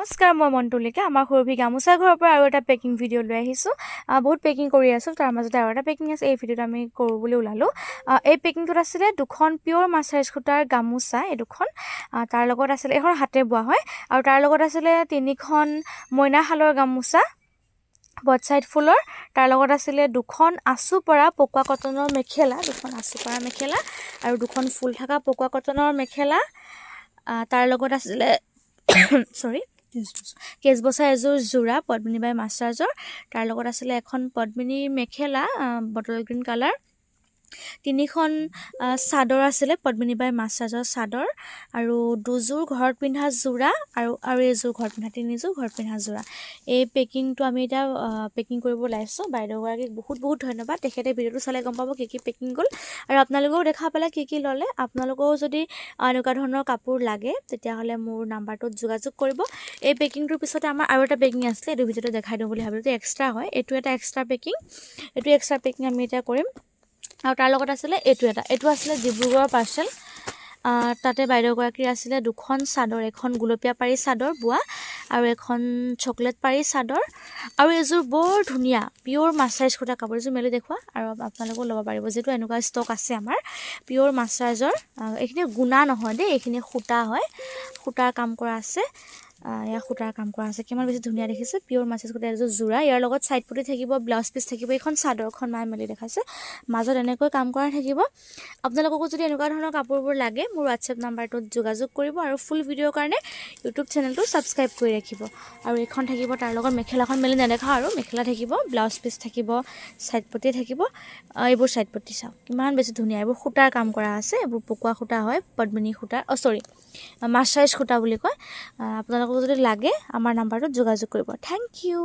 নমস্কাৰ, মই মন্টুলিকা। আমাৰ সুৰভি গামোচা ঘৰৰ পৰা আৰু এটা পেকিং ভিডিঅ' লৈ আহিছোঁ। বহুত পেকিং কৰি আছোঁ, তাৰ মাজতে আৰু এটা পেকিং আছে। এই ভিডিঅ'টো আমি কৰোঁ বুলি ওলালোঁ। এই পেকিংটোত আছিলে দুখন পিয়'ৰ মাছাৰাইজ সূতাৰ গামোচা, এই দুখন। তাৰ লগত আছিলে এইখন হাতে বোৱা হয় আৰু তাৰ লগত আছিলে তিনিখন মইনা শালৰ গামোচা বথ চাইড ফুলৰ। তাৰ লগত আছিলে দুখন আঁচু পৰা পকোৱা কটনৰ মেখেলা, দুখন আঁচু পৰা মেখেলা আৰু দুখন ফুল থকা পকোৱা কটনৰ মেখেলা। তাৰ লগত আছিলে, চৰি, কেচবচা এযোৰ যোৰা পদ্মিনী বাই মাছৰাজৰ। তাৰ লগত আছিলে এখন পদ্মিনীৰ মেখেলা, বটল গ্ৰীণ কালাৰ। তিনিখন চাদৰ আছিলে, পদ্মিনী বাই মাছৰাজৰ চাদৰ আৰু দুযোৰ ঘৰত পিন্ধা যোৰা আৰু আৰু এযোৰ ঘৰত পিন্ধা, তিনিযোৰ ঘৰত পিন্ধা যোৰা। এই পেকিংটো আমি এতিয়া পেকিং কৰিব ওলাইছোঁ। বাইদেউগৰাকীক বহুত বহুত ধন্যবাদ। তেখেতে ভিডিঅ'টো চালে গম পাব কি কি পেকিং গ'ল আৰু আপোনালোকেও দেখা পালে কি কি ল'লে। আপোনালোকেও যদি এনেকুৱা ধৰণৰ কাপোৰ লাগে, তেতিয়াহ'লে মোৰ নাম্বাৰটোত যোগাযোগ কৰিব। এই পেকিংটোৰ পিছতে আমাৰ আৰু এটা পেকিং আছিলে, এইটো ভিডিঅ'টো দেখাই দিওঁ বুলি ভাবিলোঁ। এইটো এক্সট্ৰা হয়, এইটো এটা এক্সট্ৰা পেকিং। এইটো এক্সট্ৰা পেকিং আমি এতিয়া কৰিম। আৰু তাৰ লগত আছিলে এইটো এটা, এইটো আছিলে ডিব্ৰুগড়ৰ পাৰ্চেল। তাতে বাইদেউগৰাকীৰ আছিলে দুখন চাদৰ, এখন গুলপীয়া পাৰি চাদৰ বোৱা আৰু এখন চকলেট পাৰি চাদৰ আৰু এযোৰ বৰ ধুনীয়া পিয়'ৰ মাছৰাইজ সূতা কাপোৰ। এযোৰ মেলি দেখুওৱা আৰু আপোনালোকেও ল'ব পাৰিব, যিহেতু এনেকুৱা ষ্টক আছে আমাৰ পিয়'ৰ মাছৰাইজৰ। এইখিনি গুণা নহয় দেই, এইখিনি সূতা হয়, সূতাৰ কাম কৰা আছে। ইয়াৰ সূতাৰ কাম কৰা আছে, কিমান বেছি ধুনীয়া দেখিছে। পিয়'ৰ মাছৰাইজ সূতা এযোৰ যোৰা, ইয়াৰ লগত চাইড পটি থাকিব, ব্লাউজ পিচ থাকিব। এইখন চাদৰখন মায়ে মেলি দেখাইছে, মাজত এনেকৈ কাম কৰা থাকিব। আপোনালোককো যদি এনেকুৱা ধৰণৰ কাপোৰবোৰ লাগে, মোৰ হোৱাটছএপ নাম্বাৰটোত যোগাযোগ কৰিব আৰু ফুল ভিডিঅ'ৰ কাৰণে ইউটিউব চেনেলটো ছাবস্ক্ৰাইব কৰি ৰাখিব। আৰু এইখন থাকিব তাৰ লগত মেখেলাখন, মেলি নেদেখাওঁ আৰু মেখেলা থাকিব, ব্লাউজ পিচ থাকিব, চাইড পটি থাকিব। এইবোৰ চাইড পটি চাওক, কিমান বেছি ধুনীয়া। এইবোৰ সূতাৰ কাম কৰা আছে, এইবোৰ পকোৱা সূতা হয়, পদ্মিনী সূতা, অ' চৰি, মাছৰাইজ সূতা বুলি কয়। আপোনালোকক যদি লাগে, আমাৰ নাম্বাৰটোত যোগাযোগ কৰিব। Thank U.